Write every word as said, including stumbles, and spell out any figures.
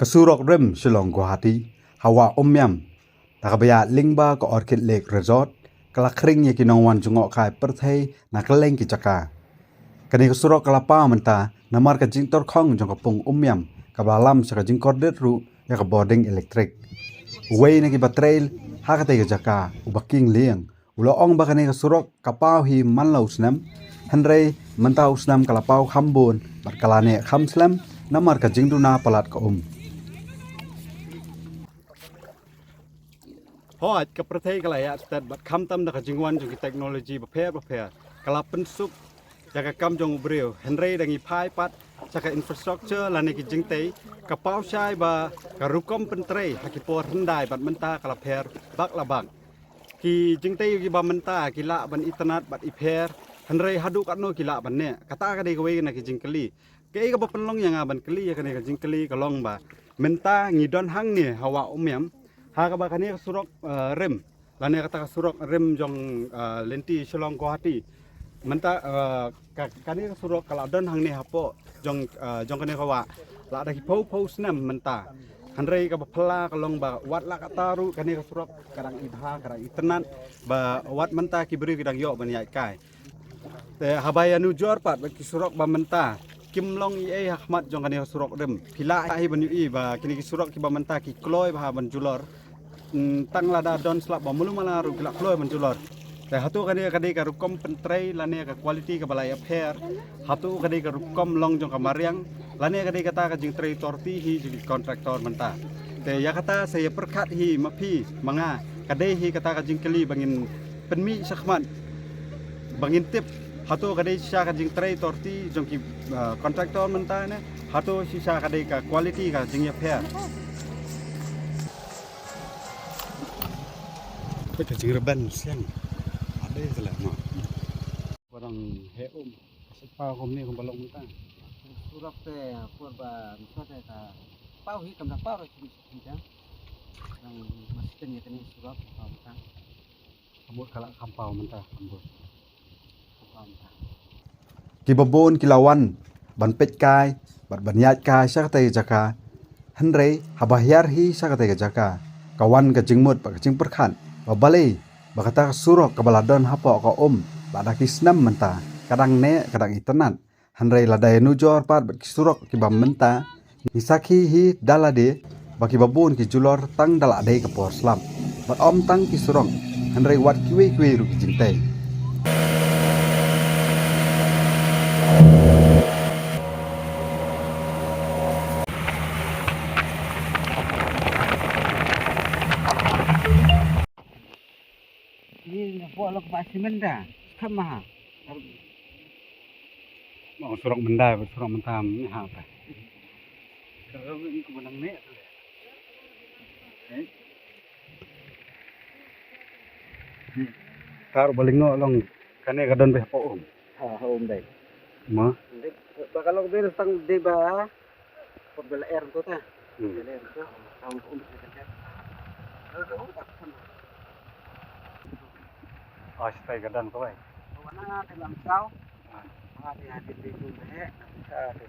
Ka surok rim Shillong Guwahati, ha Wah Umiam, da kaba ïaid lyngba ka Orchid Lake Resort, ka la khring ïa ki nongwan jngohkai pyrthei na kylleng ki jaka. Kane ka surok ka la paw mynta namar ka jingtyrkhong jong ka pung Umiam, kaba la lam sha ka jingkordit ruh ïa ka bording elektrik. Uwei na kiba trei ha katei ka jaka, u Bah King Liang, u la ong ba kane ka surok ka paw hi man la u snem, hynrei mynta u snem ka la paw kham bun bad ka la neh kham slem namar ka jingduna palat ka um. Hooid, ka pyrthei ka la ïaid stet bad khamtam da ka jingwan jong ki teknoloji bapher bapher, ka la pynsuk ïa ka kam jong u briew, hynrei da ngi phai pat sha ka infrastructure lane ki jingtei, ka paw shai ba ka rukom pyntrei ha ki por hyndai bad mynta ka la pher bak la bak. Ki jingtei kiba mynta ki lah ban itynnad bad ipher, hynrei haduh katno ki lah ban neh? Kata ka dei kawei na ki jingkylli. Kaei kaba pynlong ïa nga ban kylli ïa kane ka jingkylli ka long ba mynta ngi don hangne ha Wah Umiam, ha kaba kane ka surok, eh, rim, lane kata ka surok rim jong, eh, lynti Shillong Guwahati. Mynta, eh, ka, kane ka surok ka la don hangne hapoh jong, eh, jong kane ka wah la da ki phew phew snem mynta. Hynrei kaba phylla ka long ba wat la katta ruh kane ka surok ka dang i bha, ka dang itynnad, ba wat mynta ki briew ki dang ïoh ban ïaid kai. Te haba ïanujor pat bad ki surok ba mynta, kim long ei ei ha khmat jong kane ka surok rim. Phi lah hi ban ïohi ba kine ki surok kiba mynta ki kloi bha ban julor. Hmm, tang lada don slap ba malu mala ruh ki la kloi ban julor. Te hato kane ka dei ka rukom pyntrei lane ka quality kaba la ïapher? Hato ka dei ka rukom long jong ka mariang lane ka dei kata ka jingtrei torti hi jong ki kontraktor mynta? Te ïa kata sa ïa pyrkhat hi ma phi ma nga, ka dei hi kata ka jingkylli ba ngin pynmih shakhmat, ba ngin tip hato ka dei shisha ka jingtrei torti jong ki, ah, kontraktor mynta ne, hato shisha ka dei ka quality ka jingïapher. Ka jingrben siang. Ada je lah, no. Barang he um, ka sat paw kum ne kum ba long mynta. Surok te por ba mynta te ka paw hi kam da paw ra kum sat mynta. Dang masih tanya kene surok paw mynta. Ka mut ka la kham paw mynta, ka mut. Kiba bun ki la wan ban peit kai bad ban ïaid kai sha katei ka jaka, hynrei haba hiar hi sha katei ka jaka, ka wan ka jingmut bad ka jingpyrkhat ba balei ba kata ka surok kaba la don hapoh ka um lada ki snem mynta ka dang neh, ka dang itynnad. Hynrei lada ïanujor pat bad ki surok kiba mynta, ngi sakhi hi da lade ba kiba bun ki julor tang da la dei ka por slap bad ym tang ki surok, hynrei wat kiwei kiwei ruh ki jingtei. Ni na po lok ba simen da. Kam maha. Mo surok mynta, surok mynta ni ha pa. Kalau ni ku menang ni. Eh? Tar balingo long kane ka don be po um. Ha, ha um dai. Ma? Dei, ba ka long be tang dei ba. Por bela er ko ta. Hmm. Bela er ko. Tang ko um ko ta. Lalu ko um tak sama. Oh, stai ka don ko bai. Ko wana te lam sau. Ah. Ah, dia dia dia tu be. Sa dia.